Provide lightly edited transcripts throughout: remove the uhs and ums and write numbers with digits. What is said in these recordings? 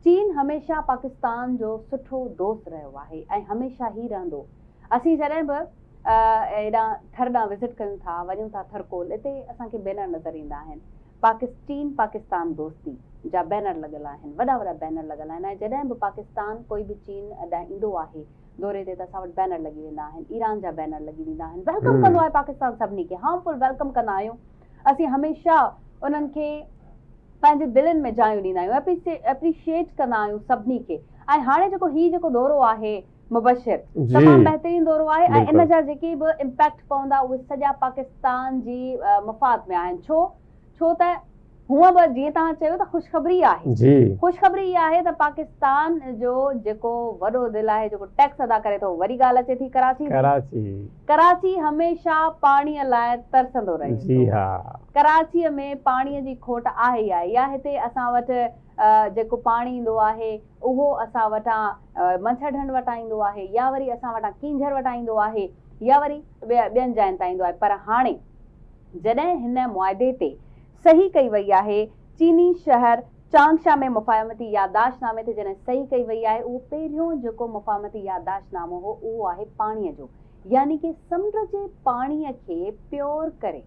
چين هميشه پاڪستان جو سٺو دوست رهيو آهي ۽ هميشه ئي رهندو. اسين جڏهن به هيڏانهن ٿر ڏانهن وزٽ ڪيون ٿا، وڃون ٿا ٿرڪول، اتي اسان کي بينر نظر ايندا آهن. پاڪس چين پاڪستان دوستي جا بينر لڳل آهن، وڏا وڏا بينر لڳل آهن ۽ جڏهن به پاڪستان ڪوئي به چين ڏانهن ايندو آهي دوري تي ته اسان وٽ بينر لڳي ويندا آهن، ايران جا بينر لڳي ويندا آهن، welcome ڪندو آهي پاڪستان سڀني کي، هارمفل welcome ڪندا آهيون، اسين هميشه انهن کي پنهنجي دلين ۾ جايون ڏيندا آهيون، اپريشيٽ ڪندا آهيون سڀني کي ۽ هاڻي جيڪو هي جيڪو دورو آهي مبشر تمام بهترين دورو آهي ۽ ان جا جيڪي به امپيڪٽ پوندا اهي سڄا پاڪستان جي مفاد ۾ آهن ڇو ڇو ته هونء به جيئن توهان چيو ته خوشخبري آهي خوشخبري اها آهي ته پاڪستان جو جيڪو وڏو دل آهي جيڪو ٽيڪس ادا ڪري ٿو وري ڳالهه اچي ٿي ڪراچي جي ڪراچي هميشه پاڻي لاء ترسندو رهي ٿو ڪراچي ۾ پاڻي جي کوٽ آهي ئي آهي يا هتي اسان وٽ جيڪو پاڻي ايندو آهي اهو اسان وٽان منڇر ڍنڍ وٽان ايندو آهي يا وري اسان وٽان ڪينجهر وٽان ايندو آهي يا وري ٻين جاين تان ايندو آهي پر هاڻي جڏهن هن معاهدي تي صحيح ڪئي وئي آهي چيني شهر چانگشا ۾ مفاهمتي يادداشت نامي تي جڏهن صحيح ڪئي وئي آهي اهو پهريون جيڪو مفاهمتي يادداشت نامو هو اهو آهي پاڻي جو يعني ڪي سمنڊ جي پاڻي کي پيور ڪري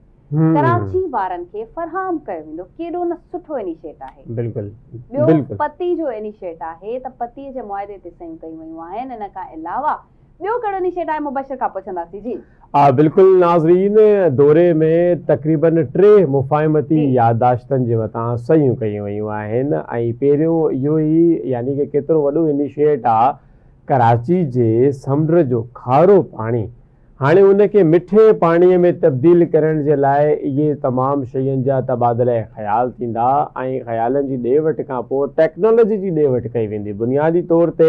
ڪراچي وارن کي فراهم ڪيو ويندو ڪيڏو نه سٺو انيشيٽ آهي. بلڪل ٻيو پتي جو انيشيٽ آهي ته پتي جي معاهدي تي صحيحون ڪيون ويون آهن ان کان علاوه ٻيو ڪهڙو انيشيٽ آهي مبشر کان پڇنداسين جي. بلڪل ناظرين دوري ۾ تقريبن ٽي مفاهمتي يادداشتن جي مٿان صحيحون ڪيون ويون آهن ۽ پهريون اهو ئي يعني ڪي ڪيترو وڏو انيشيٽ آ ڪراچي جي سمنڊ جو کارو پاڻي هاڻي ان کي مٺي پاڻيء ۾ تبديل ڪرڻ جي لاء اهي تمام شين جا تبادله خيال ٿيندا ۽ خيالن جي ڏي وٺ کان پوء ٽيڪنالاجي جي ڏي وٺ ڪئي ويندي. بنيادي طور تي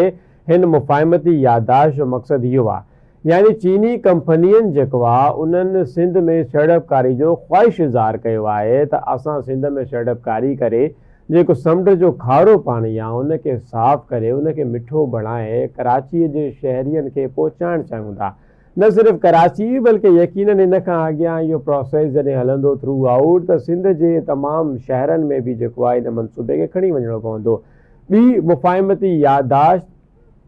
هن مفاهمتي يادداشت جو مقصد اهو آهي يعني چيني ڪمپنين جيڪو آهي انهن سنڌ ۾ سيڙپڪاري جو خواهش اظهار ڪيو آهي ته اسان سنڌ ۾ سيڙپڪاري ڪري جيڪو سمنڊ جو کارو پاڻي آهي ان کي صاف ڪري ان کي مٺو بڻائي ڪراچيء جي شهرين کي پهچائڻ چاهيون ٿا. نه صرف ڪراچي بلڪه يقينن ان کان اڳيان اهو پراسيس جڏهن هلندو ٿرو آئوٽ ته سنڌ جي تمام شهرن ۾ به جيڪو آهي ان منصوبي کي کڻي وڃڻو پوندو. ٻي مفاهمتي يادداشت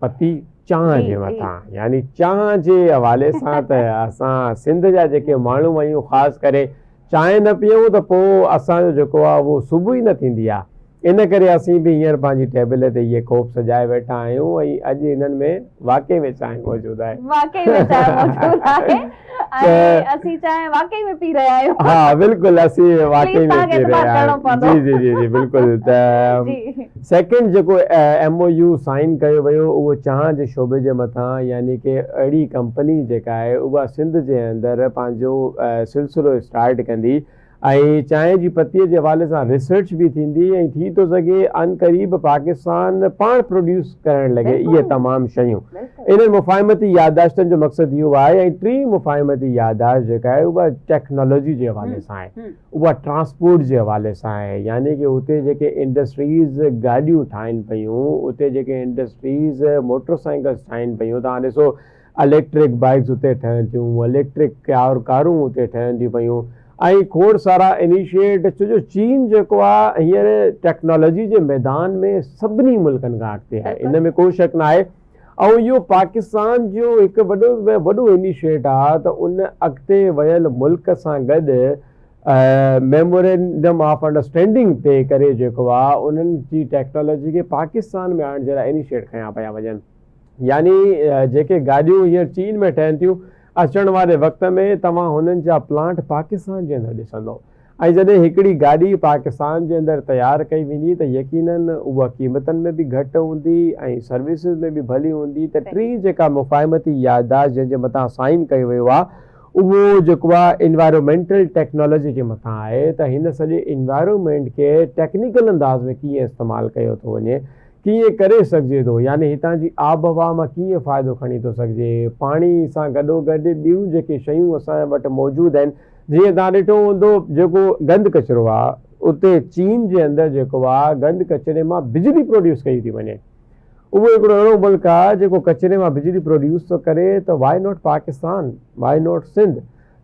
پتي چانهه جي مٿان يعني چانهه جي حوالي سان ته اسان سنڌ جا جيڪي ماڻهو آهيون خاص ڪري چانهه نه پيئون ته پوء اسان جو جيڪو آهي اهو صبح ئي نه ٿيندي آهي. ان ڪري اسين به هينئر پنهنجي ٽيبل تي اهي ڪوپ سجائي ويٺا آهيون ۽ اڄ انهن ۾ واقعي ۾ چانهه موجود آهي. واقعي ۾ چانهه موجود آهي ۽ اسين چانهه واقعي ۾ پي رهيا آهيون. ها بلڪل اسين واقعي ۾ پي رهيا آهيون. جي جي جي جي بلڪل ته سيڪنڊ جيڪو ايم او يو سائن ڪيو ويو اهو چانهه جي شعبي جي مٿان يعني ڪي اهڙي ڪمپني جيڪا آهي اها سنڌ جي اندر پنهنجو سلسلو اسٽارٽ ڪندي ۽ چانهه جي پتي جي حوالي سان ريسرچ به ٿيندي ۽ ٿي ٿو سگهي عنقريب پاڪستان پاڻ پروڊيوس ڪرڻ لڳي اهي تمام شيون. انهن مفاهمتي يادداشتن جو مقصد اهو آهي ۽ ٽين مفاهمتي يادداشت جيڪا آهي اها ٽيڪنالاجي جي حوالي سان آهي اها ٽرانسپورٽ جي حوالي سان آهي يعني ڪي اتي جيڪي انڊسٽريز گاڏيون ٺاهين پيون اتي جيڪي انڊسٽريز موٽر سائيڪلز ٺاهين پيون توهان ڏسو اليڪٽرڪ بائيڪس اتي ٺهن ٿيون، اليڪٽرڪ ڪار ڪارون اتي ٺهن ٿيون پيون ۽ کوڙ سارا انيشيٽ ڇو جو چين جيڪو آهي هينئر ٽيڪنالاجي جي ميدان ۾ سڀني ملڪن کان اڳتي آهي ان ۾ ڪو شڪ ناهي ۽ اهو پاڪستان جو هڪ وڏو ۾ وڏو انيشيٽ آهي ته ان اڳتي ويل ملڪ سان گڏ ميمورينڊم آف انڊرسٽينڊنگ تي ڪري جيڪو آهي انهن جي ٽيڪنالاجي کي پاڪستان ۾ آڻڻ جي لاء انيشيٽ کنيا پيا وڃن. يعني جيڪي گاڏيون هينئر چين ۾ ٺهن ٿيون، اچڻ واري وقت ۾ توهان هنن جا پلانٽ پاڪستان جي اندر ڏسندؤ ۽ جڏهن هڪڙي گاڏي پاڪستان جي اندر تيار ڪئي ويندي ته يقينن اها قيمتن ۾ به گهٽ هوندي ۽ سروسز ۾ به ڀلي هوندي ته ٽين جيڪا مفاهمتي يادداشت جنهن جي مٿان سائن ڪيو ويو آهي اهو جيڪو آهي انوائرومينٽل ٽيڪنالاجي جي مٿان آهي ته هن سڄي انوائرومينٽ کي ٽيڪنيڪل انداز ۾ ڪيئن استعمال ڪيو ٿو وڃي ڪيئن ڪري سگهجي ٿو يعني هتان جي آبهوا مان ڪيئن فائدو کڻي ٿو سگهجي، پاڻي سان گڏوگڏ ٻيون جيڪي شيون اسان وٽ موجود آهن جيئن توهان ڏٺو هوندو جيڪو گند ڪچرو آهي اتي چين جي اندر جيڪو آهي گند ڪچري مان بجلي پروڊيوس ڪئي ٿي وڃي اهو هڪڙو اهڙو ملڪ آهي جيڪو ڪچري مان بجلي پروڊيوس ٿو ڪري ته why not Pakistan why not Sindh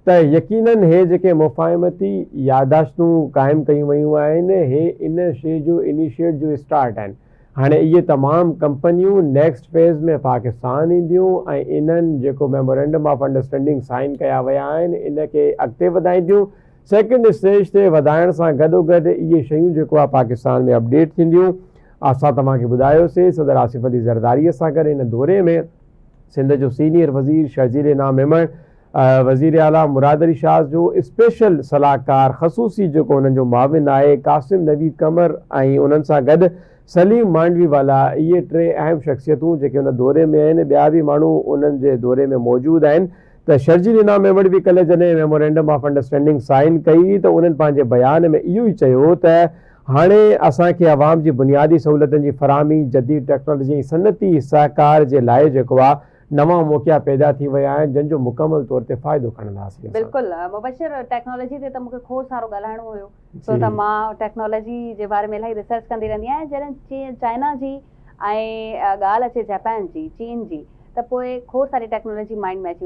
ته يقينن هي جيڪي مفاهمتي يادداشتون قائم ڪيون ويون آهن هي ان شيء جو انيشيٽ جو اسٽارٽ آهن. هاڻي اهي تمام ڪمپنيون نيڪسٽ فيز ۾ پاڪستان اينديون ۽ انهن جيڪو ميمورينڊم آف انڊرسٽينڊنگ سائن ڪيا ويا آهن ان کي اڳتي وڌائينديون. سيڪنڊ اسٽيج تي وڌائڻ سان گڏوگڏ اهي شيون جيڪو آهي پاڪستان ۾ اپڊيٽ ٿينديون. اسان توهان کي ٻڌايوسي صدر آصف علي زرداري سان گڏ ان دوري ۾ سنڌ جو سينيئر وزير شرجيل انعام ميمڻ، وزيراعليٰ مراد علي شاهه جو اسپيشل صلاحڪار خصوصي جيڪو انهن جو معاون آهي قاسم نويد قمر ۽ انهن سان گڏ سليم مانڊوي والا اهي ٽي اهم شخصيتون جيڪي ان دوري ۾ آهن ٻيا به ماڻهو انهن جي دوري ۾ موجود آهن ته شرجيل انعام ميمڻ به ڪلهه جڏهن ميمورينڊم آف انڊرسٽينڊنگ سائن ڪئي ته انهن پنهنجي بيان ۾ اهو ئي چيو ته هاڻي اسان کي عوام جي بنيادي سهولتن جي فراهمي جديد ٽيڪنالاجي ۽ صنعتي سهڪار جي لاء جيڪو آهي نوان موقعا پيدا ٿي ويا آهن جن جو مڪمل طور تي فائدو کڻنداسين اسان. بلڪل مبشر ٽيڪنالاجي تي ته مونکي کوڙ سارو ڳالهائڻو هيو ڇو ته مان ٽيڪنالاجي جي باري ۾ الاهي ريسرچ ڪندي رهندي آهيان جڏهن چائنا جي ۽ ڳالهه اچي جاپان جي چين جي ته پوء کوڙ ساري ٽيڪنالاجي مائنڊ ۾ اچي ويندي.